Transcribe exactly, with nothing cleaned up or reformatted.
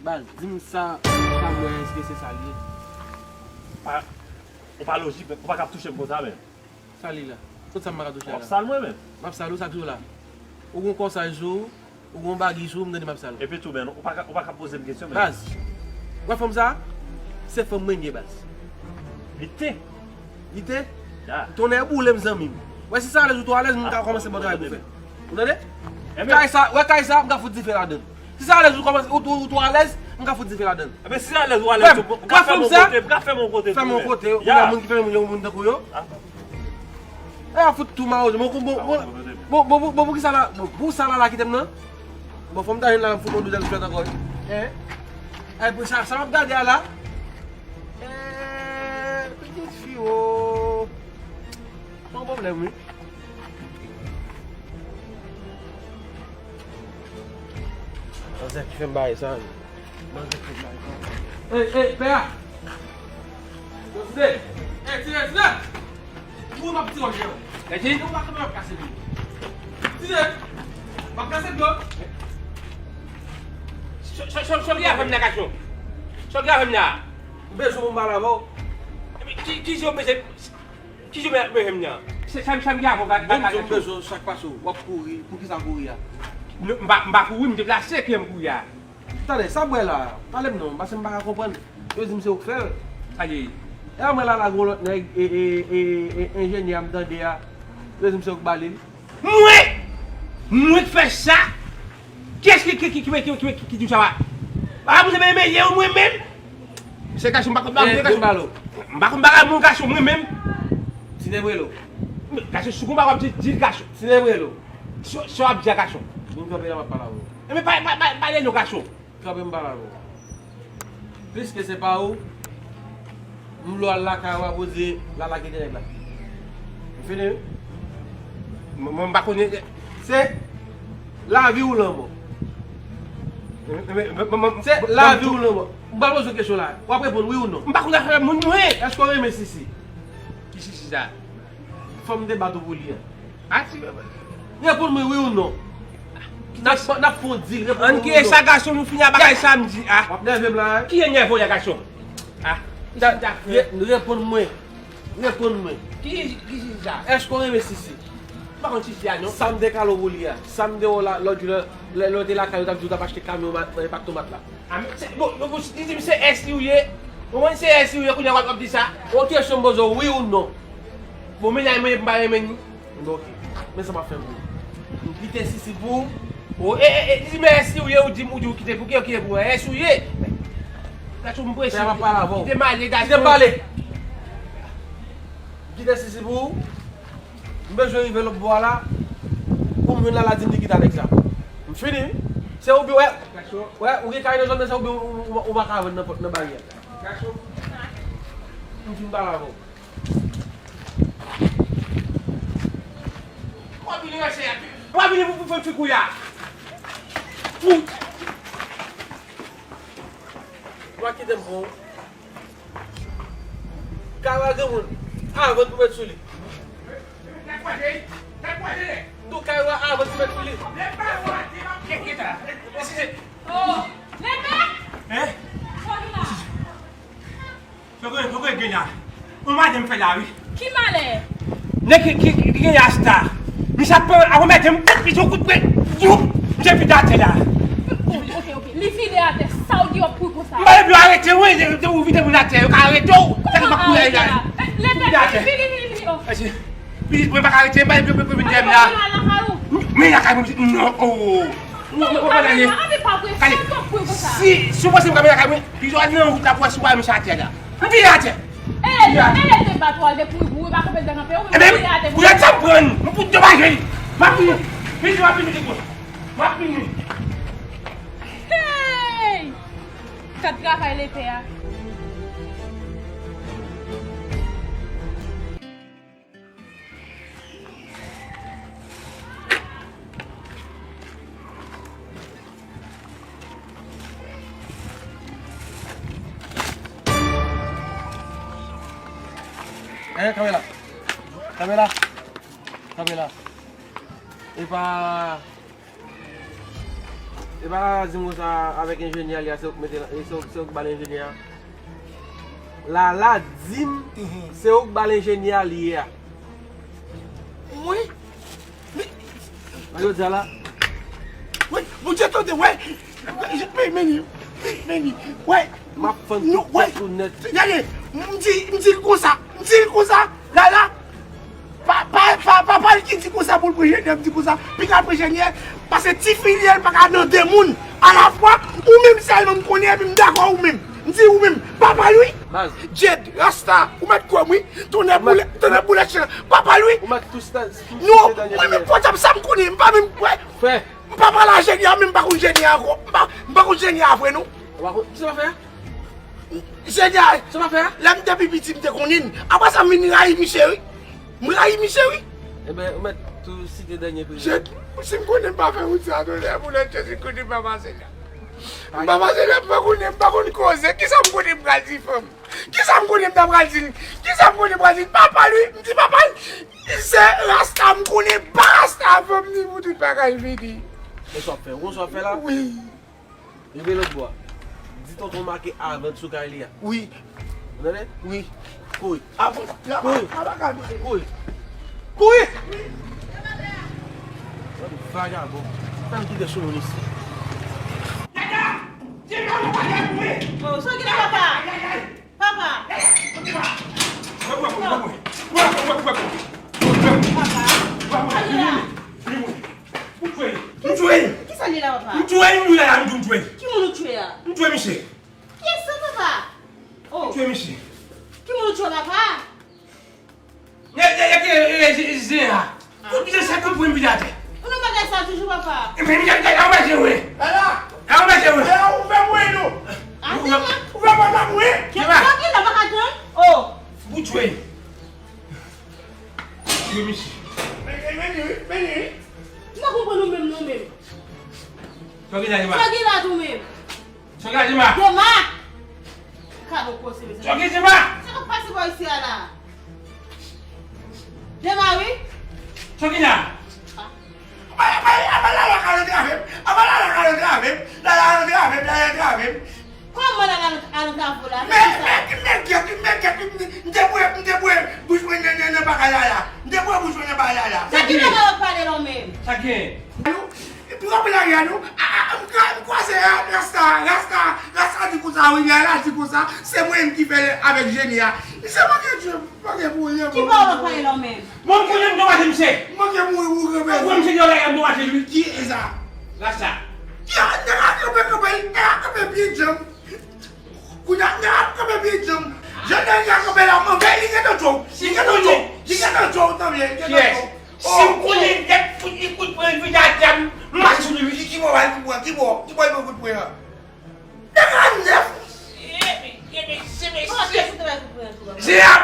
Baz, di m sa, sa m wè, èske se sa l ye? Pa, ou pa lojik, men ou pa ka ap touche m konsa, men. Sa li la? Kot sa m pa ka touche la? W ap sal mwen menm. M ap sal ou sak jou la. Ou gon kòsaj sou ou, ou gon bagiy sou ou, m tande m ap sal ou. Epi tou, men, ou pa ka, ou pa ka poze m kesyon, men. Baz, wè fanm sa? Se fanm mwen l ye, baz. Li te. Li te? Ya. Tonnè boule m, zanmi m. Wè, si sa alèz ou twò alèz, m ka kòmanse ba w travay pou fè. Ou tande? Kay sa, wè kay sa, m ka fout dife ladan l. Si sa alèz ou kòmanse, ou, ou, ou twò alèz, m ka fout dife ladan l. Ebyen, si sa alèz ou alèz, m ka fèmen yon kote, m ka fèmen yon kote. Fèmen yon kote, ou gen moun ki fèmen yon moun tankou yo. E a fout tou mawozo. Bon, bon, bon, bon, bon, bon, bon, pou ki sa la, bon, pou sa la, la kite m nan? Bon, fò m ta jwenn la, m fout yon douzèn flèt ankò, wi. Hein? E pou sa, sa m ap gade a la? Eh, pitit fi, o. Se yon pwoblèm, wi. Manzè ki fè m bagay sa, wi. Manzè ki fè m bagay sa. Ey, ey, pè a! Yo, Tine! Ey, Tine, Tine! Ou m ap tire w, Jewò. Ey, Tine! Ou pa kanpe, m ap kase pye. Tine! M ap kase pye w. Sa, sa, sa, sa w gen avè m la, gason? Sa w gen avè m la? M bezwen pou m pale avè w. Epi ki, ki jan w bezwen, ki jan w bezwen m nan? Se sa, sa m gen avè w, gason? Bon, m bezwen w, sa k pase w? W ap kouri, poukisa kouri a? Non, m pa, m pa kouri, m deplase pye m kouri a. Tande, sa m wè la a, pale m non, paske m pa ka konprann. Yo di m se ou k fè l. Sa ye? E a mwen la, la gon lòt nèg, e, e, e, e, enjenyè a m tande a, yo di m se ou k ba li l. Mwen? Mwen k fè sa? Kiyès ki, ki, ki, ki, ki, ki, ki, ki di w sa a? A, mwen menm, mwen menm? Se gason m pa konn bagay moun, gason. M pa konn bagay moun, gason, mwen menm. Tine Brelo. Gason, si w konn bagay w ap di, di l, gason. Tine Brelo. Sa, sa w ap di a, gason? Vin kanpe la, m ap pale avè w. Ebyen, pa, pa, pa, pale non, gason. Kanpe m pale avè w. Piske se pa ou, m lè w al lakay ou a, pou di Lala kite nèg la. M fini, wi. Mwen, mwen, m pa konnen. Se lavi ou lanmò. Se lavi ou lanmò. M pral poze w kesyon la. W ap reponn wi ou non. M pa konn afè moun mwen. Èske w renmen Sisi? Ki Sisi sa? Fanm te bat ou pou li a. A, ti. Reponn mwen wi ou non. N ap, n ap fè yon deal, reponn mwen wi ou non. Ann, ki sa gason, nou fini a bagay sa m di a. W ap nève m la, wi. Ki enève w la, gason? A. Reponn mwen. Reponn mwen. Ki, ki Sisi sa? Èske w renmen Sisi? M pa konn Sisi a non. Sa m te kale w pou li a. Sa m te wè w la, lòt jou lè, lè, lè w te lakay ou, t ap di w t ap achte kamyon ma-, nan Pak Tomat la. A, men se, bon, bon, bon, li di m se S li w ye. Bon, mwen se S li w ye, kounye a w ap, w ap di sa. Yon kesyon m poze w, wi ou non? Bon, mennaj mwen, m pa renmen ni. Bon, ok. Men sa m ap fè pou ou. M kite Sisi pou ou. O, e, e, e, li di m S li w ye, ou di m, ou di w kite pou ki, ou kite pou S ou ye. Gason, m prese. Kite m ale, gason. Kite m pale. M kite Sisi pou ou. M bezwen rive lòt bò a la pou m jwenn Lala di m li kite avèk sa. M fini, wi. Se oubyen, wè, wè, ou gen kay nan zòn nan, se oubyen ou, ou, ou pa ka vann nan pòt, nan baryè. M fin pale avè w. W ap vini wè se, w ap vini pou, pou fè m figou ya. Fout. W a kite m pran w. Kay w a granmoun, avan pou met sou li. Nèg kwaze, nèg kwaze, nèg. M di w kay w a avan pou met sou li. Nèg pa kwaze, m ap keke ta. Eskize. Oh, Lèbè! Hein? Fò nou la. Fò konnen, fò konnen gen la. Yon madanm fè la, wi. Ki malè? Nèg ki, ki, ki gen yasta. Misye ap pran, ap remèt m tout, misye yon kout pwen. Youp! Misye vide atè la. Oh, ok, ok. Li vide atè. Sa w gen w ap kouri konsa? M pa vle pou yo arete w, wi. Depi ou vide moun atè, yo ka arete w. Sa ki pa kouri la. Lèbè, vini, vini, vini, vini. Oh. Mèsi. Pitit mwen pa ka arete, m pa vle pou yo vin dèyè m la. Men lakay mwen, pitit mwen, non, oh. Mwen, mwen, mwen pa gade. Gade, si, si w panse m ka vin lakay mwen, pitit w al nan wout la pou wè si w pa wè misye atè la. M vire atè. E, e, e, te bat w al depi w pa kanpe devan kanpe w, men w vire atè pou w. Ebyen, pou lòt sa m pran, mwen pou domaje li. M ap vini. Pitit, m ap vini, pitit mwen. M ap vini. Hey! Kat travay lepè a. Eh, kanpe la. Kanpe la. Kanpe la. E pa, Se pa Lala di m konsa avèk enjenyè li a, se ou k mete, se ou, se ou k ba l enjenyè a. Lala di m se ou k ba l enjenyè li ye a. Mwen? Men, Mario di a la. Wè, Bondye tande, wè. Men, men, men, men, wè. M ap fann tout tèt ou nèt. Gade, m di, m di l konsa, m di l konsa, Lala, pa, pa, pa, papa l ki di konsa pou l pran enjenyè, m di konsa, piga l pran enjenyè, paske ti fi li a, l pa ka nan de moun alafwa, ou menm sèlman m konnen, epi m dakò ou menm. M di ou menm, papa l wi. Baz. Jed, Rasta, ou mèt kwè m wi, tonnè boulèt, tonnè boulèt chan, papa l wi. Ou mèt tou site, tou site dènye. Non, mwen menm pòtab sa m konnen, m pa menm kwè. Frè. M pa pale a Jenya, men m pa konn Jenya ankò. M pa, m pa konn Jenya vre, non. Ou pa konn, kisa w ap fè a? Jenya, kisa w ap fè a? Lè m te pi piti, m te konnen l. Apre sa, m vin rayi misye, wi. M rayi misye, wi. Ebyen, ou mèt tou site dènye peyi. Je, si m konnen m pa fè wout sa, tonnè boulèt, si m konnen m pa pase la. M pa pase la, m pa konnen, m pa konn koze. Kisa m konnen m pral di fanm? Kisa m konnen m ta pral di l? Kisa m konnen m pral di l? Papa l, wi. M di papa l, se Rasta m konnen, pa Rasta fanm ni pou tout bagay vini. Kisa w ap fè? Ou konn sa w ap fè la? Wi. Rive lòt bò a. Di tonton make avèt sou kay li a. Wi. Ou tande? Wi. Kouri. Avan, la, kouri. Kouri. Kouri. Vagabon. Tann kite sou moun isi. Oh, sa ki la, papa? Papa. Papa. Sa ki la? M tchwe l. M tchwe l. Kisa li la, papa? M tchwe l, m tchwe l, m tchwe l. Ki moun ou tchwe a? M tchwe misye. Kiyès sa, papa? Oh. M tchwe misye. Ki moun ou tchwe, papa? Ye, ye, ye, ye, ye, ye, ye, ye, ye. Tout misye se kout pwen pita atè. Ou nan bagay sa toujou, papa? E men misye, misye, anba je mwen. Ala. Anba je mwen. Ala, ou fè mwen, non. Ou fè mwen, mwen. Ki pa? Ki la, papa, tann? Oh. M tchwe l. Wi, misye. Men, men, men, men, men. M pa konprann ou menm, non, menm. Sa w gen la, Dema? Sa w gen la, tou menm? Sa w gen la, Dema? Dema! Kado kose, mezanmi. Sa w gen, Dema? Sa k ap pase bò isi a la? Dema, wi. Sa w gen la? Ah. Apa, apa, apa Lala ka rantre avè m? Apa Lala ka rantre avè m? Lala rantre avè m, Lala rantre avè m. Kòman Lala al nan kavo la? Men, men, men, men, men, men, m te bwè, m te bwè bouch mwen nan, nan, nan bagay la, la. M te bwè bouch mwen nan bagay la, la. Sa ki Lala w ap pale la w menm? Sa gen? Nou, pou raple lari a, nou, a, a, m kwa-, m kwaze a, Rasta, Rasta, Rasta di konsa, wi, Lala di konsa, se mwen menm ki fè l avèk Jeni a. Se mwen ki di. Manke mouri. Ki pawòl w ap pale la w menm? Bon, m konnen m dwaze misye. Manke mouri pou ou, granmèsi. Ou wè misye deyò la, m dwaze l, wi. Ki e sa? Rasta. Ki a, nèg la kanpe, kanpe, nèg la kanpe pye djanm. Kounye a, nèg la kanpe pye djanm. Jan nèg la kanpe la, manke, li gentan tchwe w. Li gentan tchwe w. Li gentan tchwe w, tanbyen, li gentan tchwe w. Si m konnen nèg fout li kout pwen vide atè m, m mache sou li, wi. Ki, ki bò, ki bò, ki bò, ki bò, ki bò, ki bò, ki bò. Nèg la nèf. Jeni a